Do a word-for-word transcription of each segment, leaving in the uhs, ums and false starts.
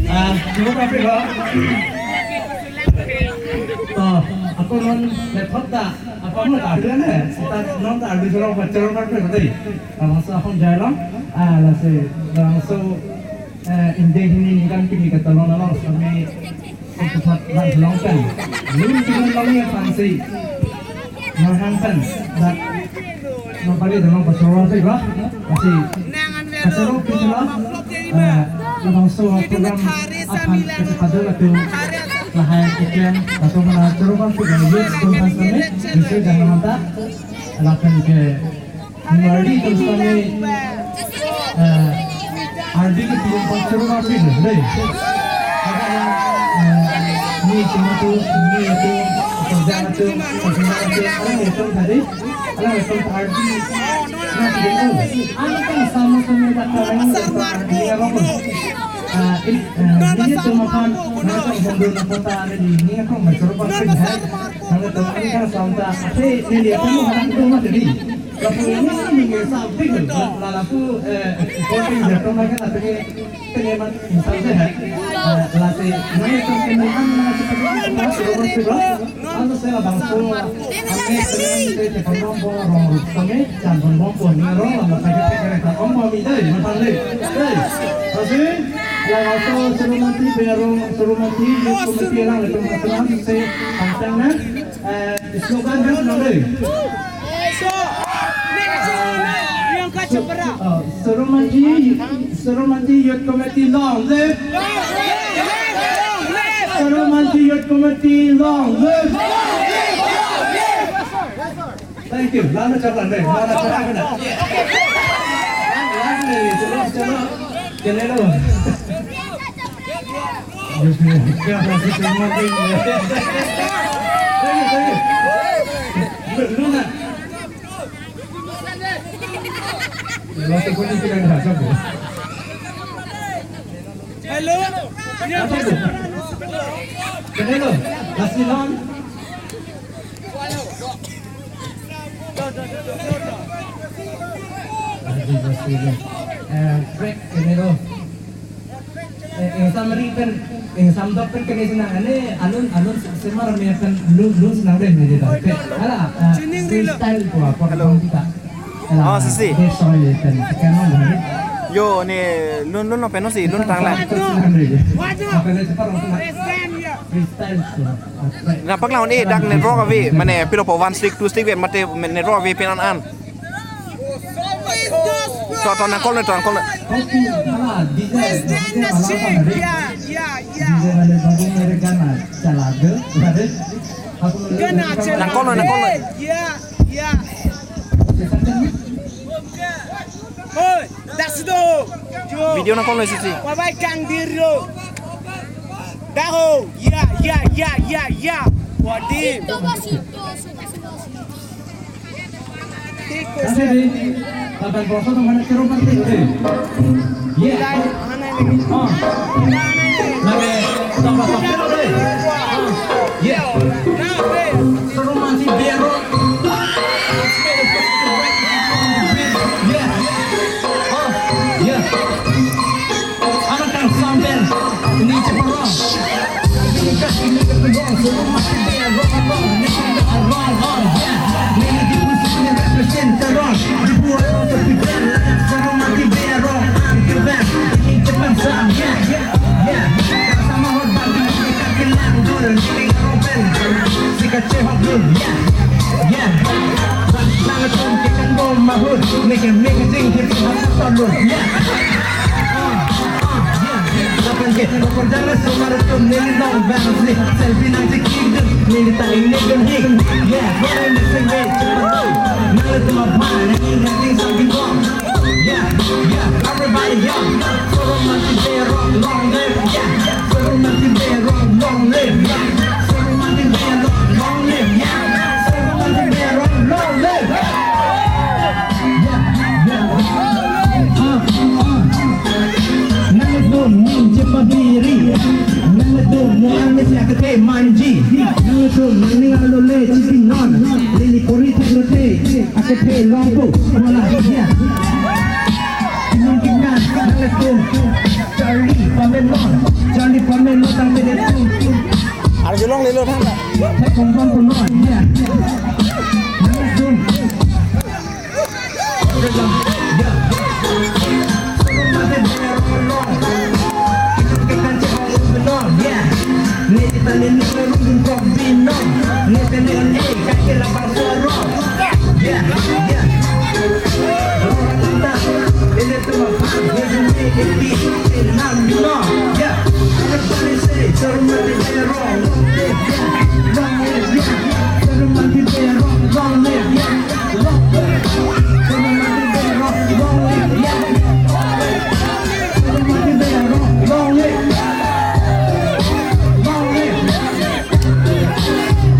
Ah, cukup apa, Pak? To, ako non laptop ta, apa mo ta ada na? Kita non ta ada suruh pacar pacar tadi. Langsung akon jai lang. Ah, lasi langsung, eh, indah ini kan kini kata long long kami satu empat lang long kan. Lun dengan long yang fancy. Nang hang pen, dak nang pagi dengan pasawa sih lah. Masih pasawa kita lah. Eh, langsung program akan kita pada waktu lahai ikan atau mana program kita youth conference kami bisa jangan mantap. Lapen ke Mari terus kami, eh, Ardi ke tiga empat seru masih deh. Ada yang, eh, ni cuma tu, ni itu, kerja tu, kerja tu, ada yang itu tadi, ada yang itu Ardi. Nah, dia tu, anak kan sama-sama tak tahu yang itu Ardi apa pun. Ah, ini, eh, ini cuma kan, macam mundur na kota ada di ini apa, macam apa sih, hai? Kalau tu, ini kan sama tak, tapi ini dia tu, anak itu mah jadi. Lapu ini mungkin sabik la lapu, eh, recording jatuh makan atau ke penyeman insal sehat. Eh, lasi nai itu kenalan nai kita semua sudah sudah. Lalu saya bangso kami penyeman itu cekon nomor rong kami jangan nomor ni rong lama sakit kereta om kami deh makan deh. Deh. Lasi la bangso Surumati berong Surumati itu mesti lang itu masalah saya pantang na. Eh, slogan kan senang deh. So, next one, Priyanka Chopra. Oh, Surumati, Surumati Youth Committee long live. Surumati Youth Committee long live. Thank you. Lana chapran deh, lana chapran deh. Lana deh, chalo, chalo. Kene lo. Luna. Hello. Kenelo, lasi non. Eh, break, kenelo. Eh, ingsam ri pen, ingsam dok pen kene senang ane, alun, alun semar me pen lun, lun senang deh, ne deh. Ala, eh, freestyle ko apa kita. Ala, oh, sisi. Deh, sorry, pen, sekarang hari. Yo, ne lun, lun lo pen lo si, lun tang lang. Apa ne cepat langsung. Freestyle ko. Lapak lang, eh, dak network ave, mane pilo po one stick, two stick ave, mate network ave pen an an. To, to, nangkol ne, to, nangkol ne. Nangkol ne, nangkol ne. Oi, das do. Video nangkol ne sisi. Wabai kang diro. Daho, ya, ya, ya, ya, ya. Wadi. Kasih deh. Lapan puluh satu mana ceruk nanti deh. Ye. Oh. Lagi tambah satu deh. Oh. Ye. Seru masih biar. Ye. Oh. Ye. Anak kan sambil ini cepat. Selfie nang chekik dun, neli ta ingnek dun hik. Yeah, what am I saying? Nang le tuma bang, nang ingnek ding sa bing bong. Yeah, yeah, everybody, yeah. Solo mati berong long live, yeah. Solo mati berong long live, yeah. Solo mati berong long live, yeah. Solo mati berong long live. Nangtum ning chepabiri, nangtum mo ang mesi akete manji, nangtum nang ning alole chipinon, lili kori thaklote, akete longpo, wala ya. Nung kita, nangtum, Charlie, pame Charlie Pamelo tang pele tum tum. Arjulong lelo thang ta. Thek kong bang pun non, ya. Tum. Ya. Mate bero long. Ke kan che ong non, ya. Ne ta ne ne rum dun kong bin non. Ne ta ne ne ka ke la bang so ro. Yeah, yeah.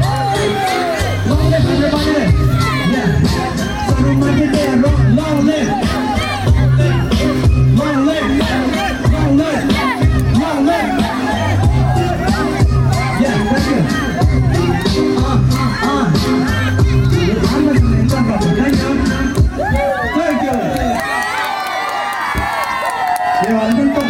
Long live, everybody. Yeah. Saru Mangkir Bey, long, long live. Long live. Long live. Long live. Yeah, thank you. Ah, ah, ah. Thank you. Thank you. Yeah, I think